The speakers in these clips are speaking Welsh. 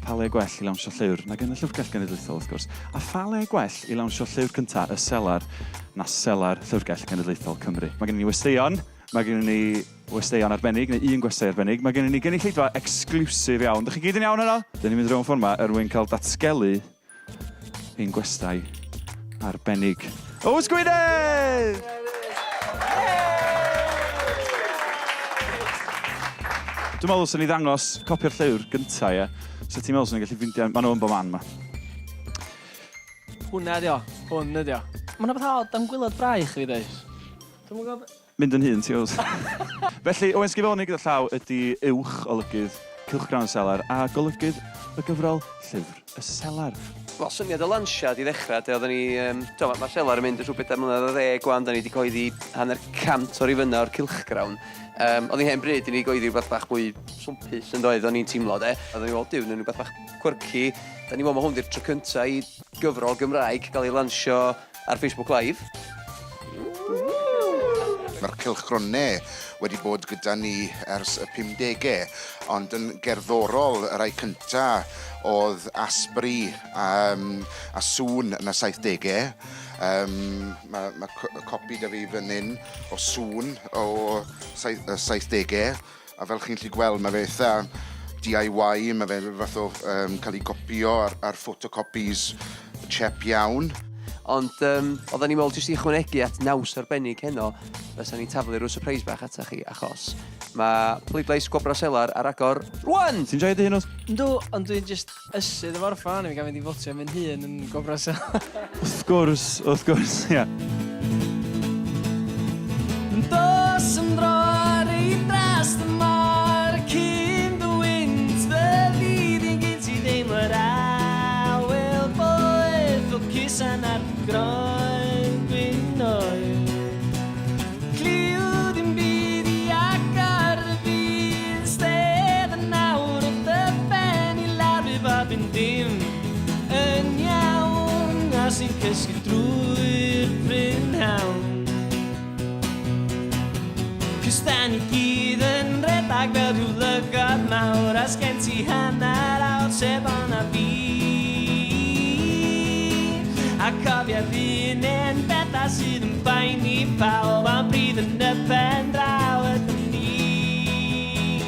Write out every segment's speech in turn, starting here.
Pa le gwell i lawnsio llyfr nag yn y Llyfrgell Genedlaethol, wrth gwrs. A pha le gwell i lawnsio llyfr cynta y Selar na Selar Llyfrgell Genedlaethol Cymru. Mae gennym ni westeion, mae gennym ni westeion arbennig, neu un gwestai arbennig. Mae gennym ni gynulleidfa exclusive iawn. Dych chi gyd yn iawn yno? Dyn ni'n mynd rownd ffordd 'ma er mwyn cael datgelu ein gwestai arbennig. Ows Gwynedd! Dwi'n meddwl swn i ddangos copio'r llyfr gynta, ie. So ti'n meddwl swn i'n gallu ffeindio... Maen nhw yn bob man ma. Hwnna ydi o. Hwn ydi o. Mae 'na beth od am gwylod braich fi does? Dwi'm yn gwybod... Mynd yn hŷn, ti Ows. Felly, Owen Schiavone gyda llaw ydy uwch olygydd Cylchgrawn y Selar a golygydd y gyfrol Llyfr y Selar. Wel, syniad y lansiad i ddechrau de, oedden ni, yym, tibod, ma' ma'r Selar yn mynd ers rhyw bedair mlynedd ar ddeg 'wan, dan ni 'di cyhoeddi hanner cant o rifynnau o'r cylchgrawn. Yym, oedd hi'n hen bryd i ni gyhoeddi rhywbeth bach mwy swmpus yn doedd, o'n i'n teimlo de. Oedden ni'n meddwl, Duw, wnawn ni rywbeth bach quirky. Dan ni'n meddwl ma' hwn 'di'r tro cynta i gyfrol Gymraeg gael ei lansio ar Facebook Live. Mae'r cylchgronau wedi bod gyda ni ers y pumdegau, ond yn gerddorol y rhai cynta oedd Asbri um, a Sŵn yn y saithdegau. Um, mae ma copi da fi fan hyn o Sŵn o y saithdegau. A fel chi'n gallu gweld, mae fe eitha DIY, mae fe fath o um, cael ei gopio ar, ar photocopies chep iawn. Ond um, oedden ni'n meddwl jyst i ychwanegu at naws arbennig heno, fysa ni'n taflu rhyw surprise bach atach chi, achos mae pleidlais Gwobrau Selar ar agor rwan! Ti'n joio dy hun, Ows? Yndw, ond dwi'n jyst ysu iddo fo orffan, i fi gael mynd i fotio am fy hun yn Gwobrau Selar. Wrth gwrs, wrth gwrs, ia. Dos am dro ar ei dras dy mor cyn dy wynt fy fydd i'n gynt i deimlo'r awel boeth o cusan ar groen gwyn oer. Clyw dim byd i agor dy fyd stedd yn awr o dy ben i lawr fydd bob un dim yn iawn a sy'n cysgu drwy'r prynhawn. Cos da ni gyd yn rhedag fel rhyw lygod mawr a sgen ti hanner awr sef ona fi. A cofia'r un hen bethau sydd yn poeni pawb am bryd yn y pen draw ydyn ni.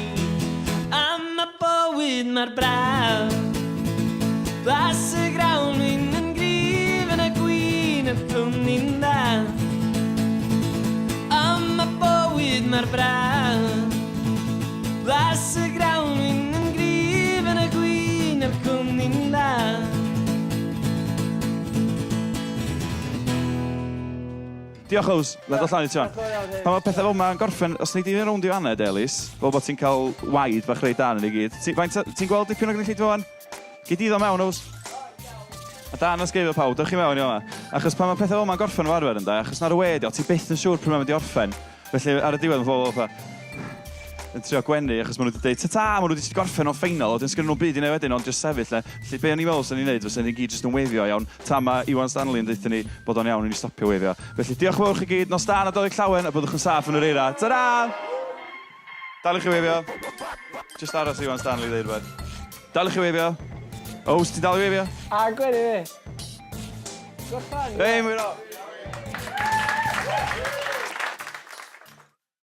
Am y bywyd mae'r braf. Blas y grawn wyn yn gryf yn y gwin y cwmni'n dda. Am y bywyd mae'r braf. Blas y grawn wyn yn gryf yn y gwin a'r cwmni'n dda. Diolch Ows, na dod allan i ti wan. Pan mae pethau fel yma yn gorffen, os wnei di fynd rownd i fanna de Elis, fel bod ti'n cael waed bach reit da yn i gyd. Ti, faint, ti'n gweld dipyn o gynulleidfa wan? Gei di ddod mewn, Ows. A da yn ysgeifio pawb, dewch chi mewn i fama. Achos pan mae pethau fel yma'n gorffen fel arfer ynde, achos na'r we 'di o, ti byth yn siŵr pryd mae'n mynd i orffen. Felly ar y diwedd mae pobl fatha yn trio gwenu achos maen nhw wedi dweud ta-ta, maen nhw wedi gorffen o'n ffeinal, a wedyn sgynnon nhw'm byd i wneud wedyn ond jyst sefyll 'na. Felly be o'n i'n meddwl 'sen ni'n neud fysa ni gyd jyst yn wefio iawn, tan ma' Iwan Stanley yn deutha ni bod o'n iawn i ni stopio wefio. Felly diolch yn fawr chi gyd, nos da, Nadolig Llawen, a byddwch yn saff yn yr eira. Ta-ra! Daliwch i wefio. Jyst aros i Iwan Stanley ddeud rhywbeth. Daliwch i wefio. Ows, ti'n dal i wefio? A gwenu fi. Gorffan. Ei, mwy o!